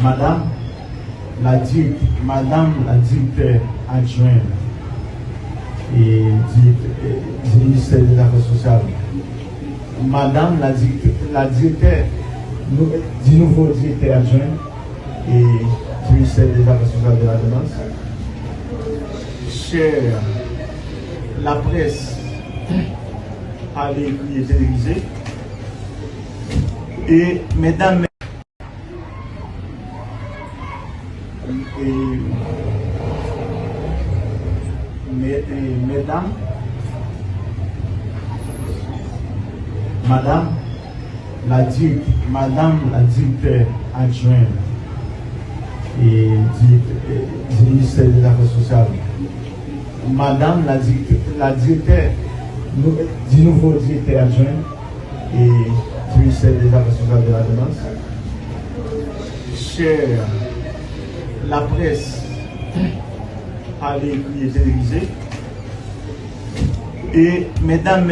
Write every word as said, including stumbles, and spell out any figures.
Madam la dirèk-, Madam la direktè adjwen e dirèk-, e di ministè dè zafè sosyal. Madam la direktè, la direktè, nou, di nouvo direktè adjwen e di ministè dè zafè sosyal de la demans. Chè laprès, pale, ekri e televize. E medam, e, me-, e, medam, madam la dirèk-, madam la direktè adjwen e di, e di ministè dè zafè sosyal. Madam la direktè, la direktè, nou, di nouvo direktè adjwen e di ministè dè zafè sosyal de la demans. Chè laprès, pale, ekri e televize. E medam,